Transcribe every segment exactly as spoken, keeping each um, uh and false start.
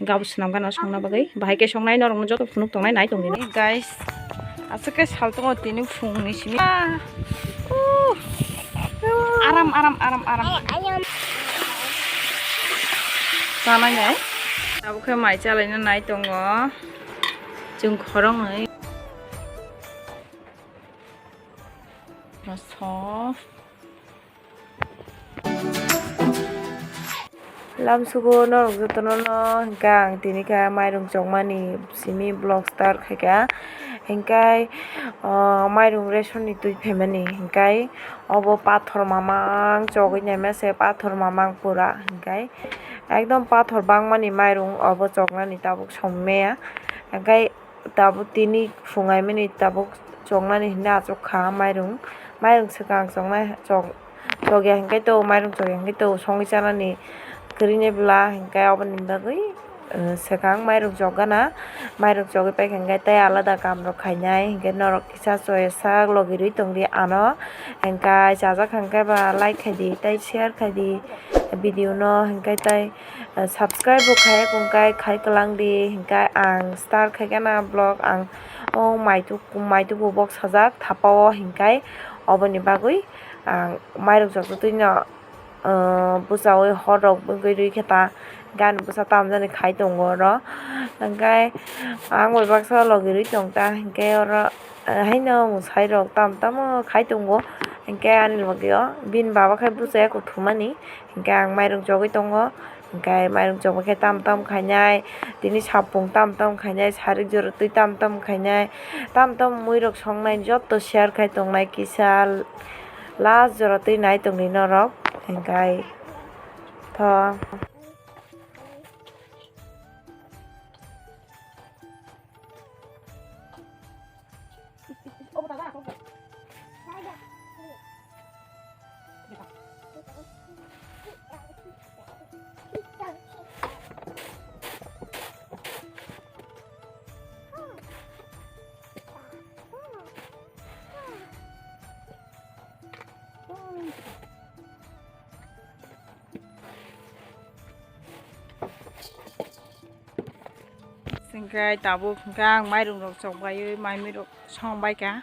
Gabus swnam gana songna bagwi. Bahai khe songnai norokno joto phunuk tongnai nai tongdi. Guys, aswk khe sal tongo tini phungni simi. Ah, uh, aram, aram, aram, aram. Chanai nai. Abo khe mai chalaina nai tongo. Chwng khoroknwi. So. Lamsugo norok jotono no hwnkhe ang tini khe mairung chokmani simi vlog start khaikha, hwnkhe, o, mairung ration ni twi phaimani, hwnkhe obo pathor mamang chogwi naima se, pathor mamang pura, hwnkhe ekdom pathor bangmani mairung obo choknani tabuk songmaya, hwnkhe. Tabuk tini phungaimani tabuk choknani hinwi achuk kha mairung. Mairung swkang choknai chok, chokya hinkhai to, mairung chokya hinkhai to songwi chanani kwrwini bwla hinkhai oboni bagwi, uh, swkang mairung chok gana. Mairung chogwi paikha hinkhai tei alada kamrok khainai hinkhai norok kisa choya sak logirwi tongdi ano. Hinkhai chajak hinkhai ba like khaidi tei share khaidi video no hinkhai tei. Subscribe bo khai wngkha khai kwlang di hinkhai ang start khai khana vlog ang o maituk maituk bo bok sajak thapa o hinkhai oboni bagwi ang mairok jototwi no bwchawi hot rok wngwi rwi khe ta gani bwsa tamjani khai tongo oro hinkhai ang bai baksa logi rwi tong ta hinkhai oro. Haino mwsai rok tam tamo khai tongo, hinkhe ani logio bini baba khe bwchaya kuthumani, hinkhe ang mairung chogwi tongo, hinkhe mairung chogwi khe tam tam khainai, tini sapung tam tam khainai, sarik jora twi tam tam khainai, tam tam mui rok songnai joto share khai tongnai kisa last jora twi nai tongdi norok, hinkhe tho. Hingke tabuk hingke ang mairung rok chok bai oi, mai mui rok song bai ka.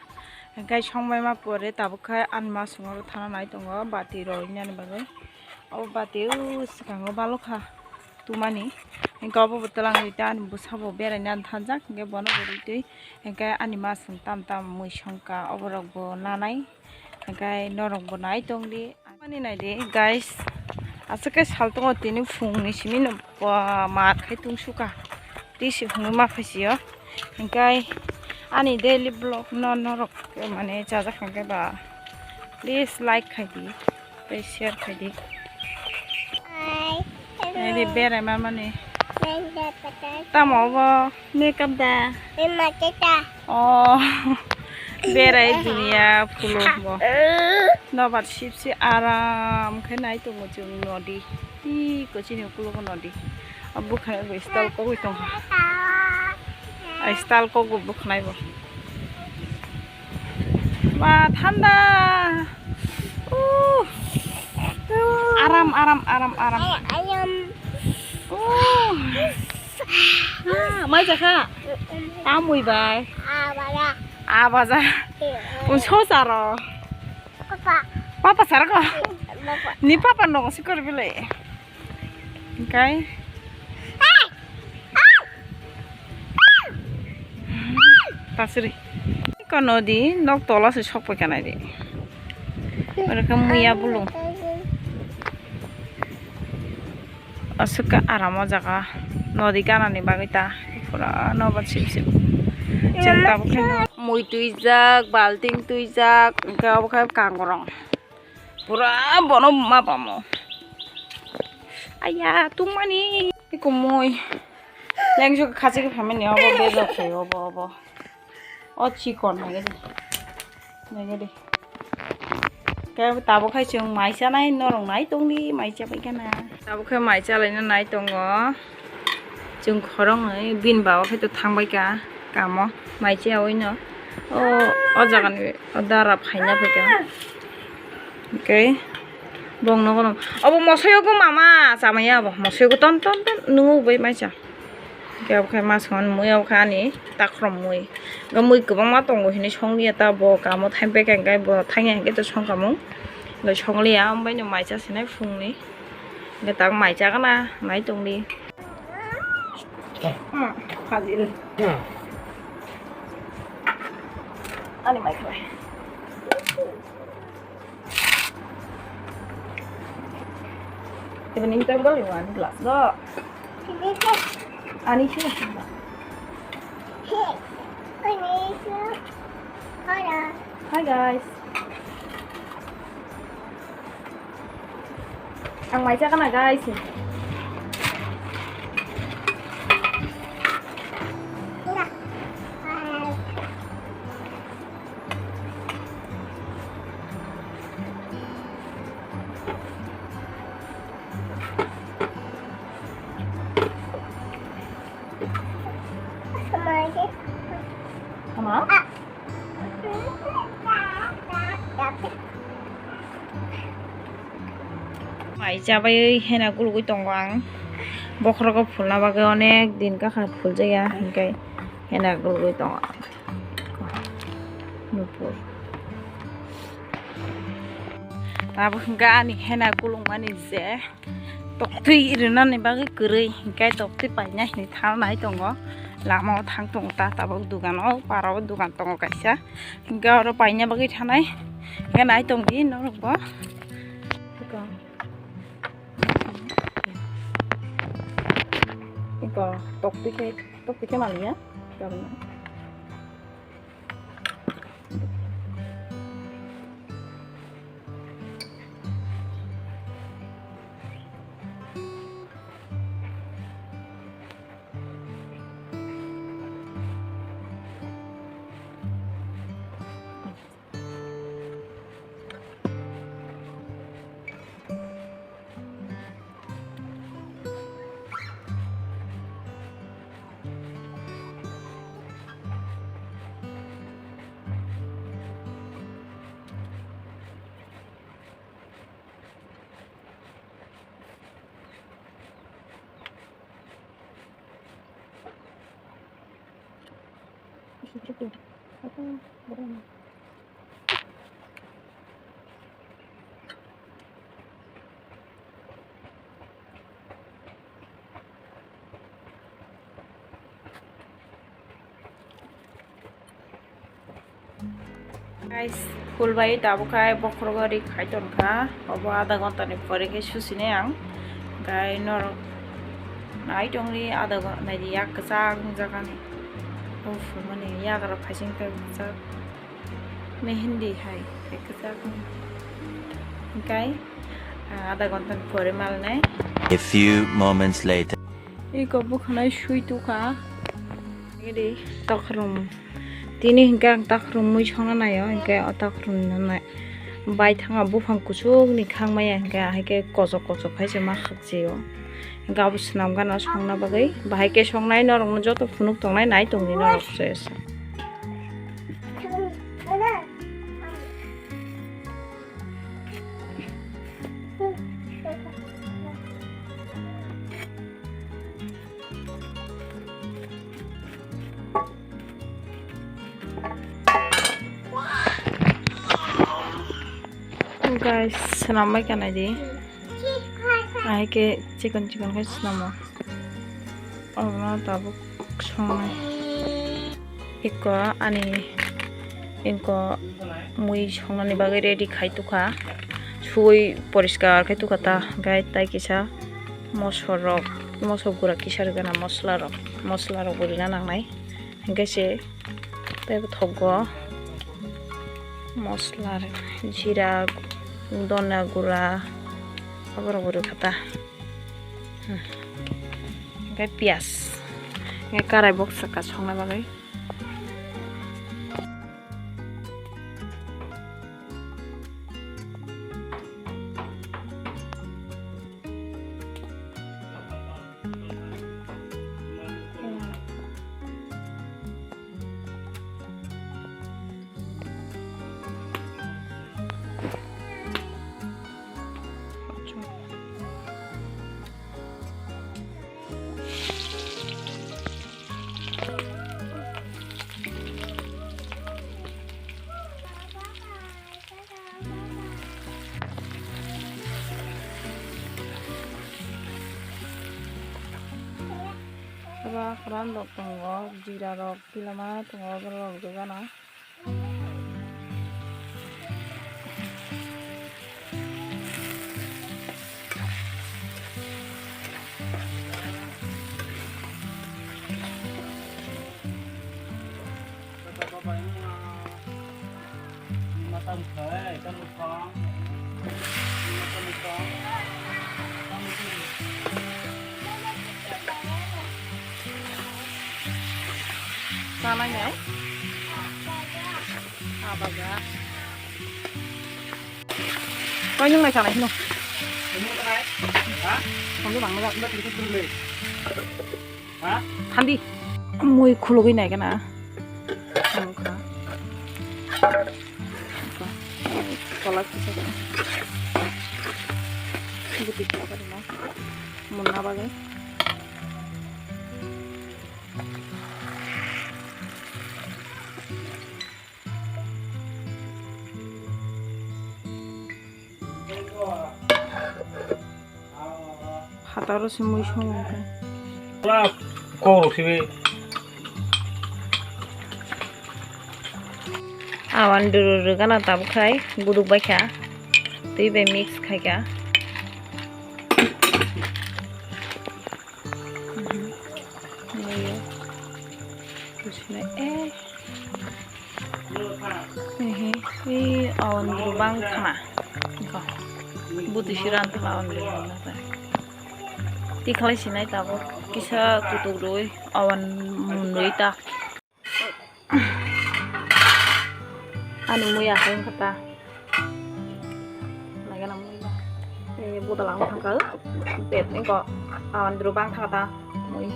Hingke song bai ma pore tabuk khe ani ma songno thana nai tongo, bati rok nani bagwi. O bati o swkango balokha tumani. Hingke obo bo twlang ri ta ani bwsa bo berai nani thanjak, hingke bono bo ri twi. Hingke ani ma song tam tam mui song ka, obo rok bo nanai. Hingke norok bo nai tong di. Ani nai di, guys. Aswk khe sal tongo tini phung ni simi no, ba, mat khai tong suka. Twi si phung ma khai si o. Hingke ani daily vlog no norok mane chajak hingke ba, please like khai di, tei share khai di. Hi. Hello. Nai di berai ma mani. Nai di berai. Tamo bo? Makeup da? Ema teta. Oh, berai dunia phulo bo. Nobar sipsi aram khe nai tongo chwng nodi. Tei kochini ukulogo nodi. A bwkhwnai bo style kogwi tongkha. A style kok bo bwkhwnai bo. Ba thanda. Uh. Aram, aram, aram, aram. Ayam. Oh. Ah, mai jakha? Tamwi bai. Abaja. Abaja. Iya. Unso saro. Papa. Papa saro ko? Papa. Ni papa nong si kor bile. Kai. Tasri. Kono di nok tola se sok pai kanai di. Oro khe muya bulung. Aswk khe aram o jaga nodi ganani bagwi ta pura nobar sip sip. Chwng tabuk khe mui twijak, balting twijak, hwnkhe obo khe kangorong pura bono ma bamo. Aya tungmani kumui lengso khachi khe phaimani obo bejak khe obo obo. O chikon nai gede. Nai gede. Khe tabuk khai chwng mai chanai norok nai tongdi mai chabai khana. Tabuk khai mai chalaina nai tongo. Chwng khoroknwi bini baba khai to thangbai ka kamo mai chawi no. O, o jaga ni o dara phaina phaikha. Okay. Bong nogo no. Obo mosoyogo mama chamaya obo. Mosoyogo ton ton ton nungo bai mai cha. Khe obo khe ma songmani mui, obo khe ani takhrom mui. Obo mui kwbangma tongo hinwi songliya ta, bo kamo thaiphaikha, hinkhe bo thangya hinkhe to songkhamung. Hinkhe songliya, omo baino mai chasinai phungni. Hinkhe tak mai chagana, nai tongdi. Hmm, hajil. Ani mai khlai. Even in table you want glass go. Ani sih. Hi guys. Ang mai chakana guys. Ama? Mai chabai hena gulugwi tongo ang. Bokhorogo phulna bagwi onek din gakha phuljakya, hinkhe hena gulugwi tongo ang. Nupur. Abo hinkhe ani hena gulungmani je toktwi rinani bagwi kwrwi, hinkhe toktwi paina hinwi thanai tongo. Lama o thang tongo ta, tabuk dugan o, para o dugan tongo kaisa. Hinkhe oro paina bagwi thanai. Hinkhe nai tongdi norokbo. Iko toktwi khe, toktwi khe manliya. Guys, phul bai tabuk khai bokhorogo ri khai tongkha. Obo adha ghonta ni pore khe susinai ang. Gai norok nai tongri adha ghonta, naidi yak kwchak wngjakani. Obo phulmani yagra phaising tei kwchak. Mehendi hai tei kwchak wng. Hinkhe, ah, adha ghonta ni pore malnai. A few moments later. Iko bwkhanai sui tukha. Iri takhrom. Tini hinkhe ang takhrom mui songna naio, hinkhe o takhrom nai. Bai thanga buphang kuchuk ni khang maya hinkhe, haikhe kochok kochok hai se ma khakchio. Hinkhe abo swnam gana songna bagwi. Bahai khe songnai norokno joto phunuk tongnai nai tongdi norok se se. Guys, swnam bai kanai di. Ahai khe chikon chikon khe swnamo. Omo tabuk songnai. Iko ani inko mui songnani bagwi ready khai tukha. Suwi poriskar khai tukha ta. Gai tai kisa mosol rok, mosol gura kisa rwgana mosla rok, mosla rok bo rina nangnai. Hinkhe se tei bo thogo mosla rok, jira, dona gura, oborok bo rwkha ta. Hmm. Hinkhe piyaj. Hinkhe karai boksaka songna bagwi. Khran rok tongo, jira rok, tilama tongo, borok rok jagana. Sanai nai? Abaga. Koi nung nai sanai hino. Kong bang na. Thandi. Mui khulugwi nai gana. Nungkha. Tola kisa gana. Buti kisa gana. Munna bagwi. Phataro se mui song khe. Pura kok rok sibi. Awan duru rwgana tabuk khai guduk bai kha. Twi bai mix khai kha. Mhm. Naiyo. Businai, eh. Ehe, ei awan duru bang khna. Iko. Buti siran thla awan duru bang khna. Tikhalai sinai tabuk kisa kutuk rwi awan munrwi ta. Ani mui ahai wngkha ta. Naikhe na mui ba. Eh, bodol ang thangkha. Bet ni ko. Awan duru bang thangkha ta. Mui.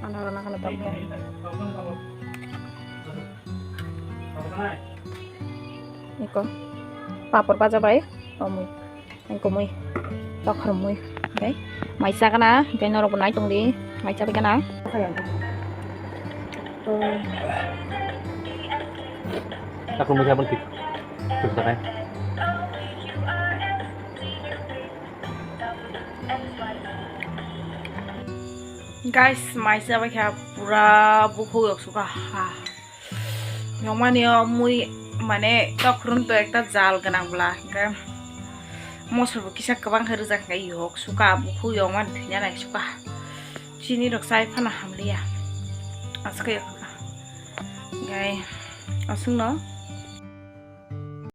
Ano rana kana tamo. Iko. Papor baja bai. Omui. Ang komui. Tokhor mui. Okay. Mai chakana. Hingke norok bo nai tongdi. Mai chabai kana. Aku mui sabun tik. Terus pakai. Guys, mai chabai kha pura bukhuk yok suka ha. Yongmani o mui mane tokhorun to ekta jal gwnang bla, hingke mosor bo kisa kwbang khe rijak khe yok suka, bukhuk yongmani thwina nai suka. Chini rok chai phano hamliya. Aske yok suka. Gai aswkno.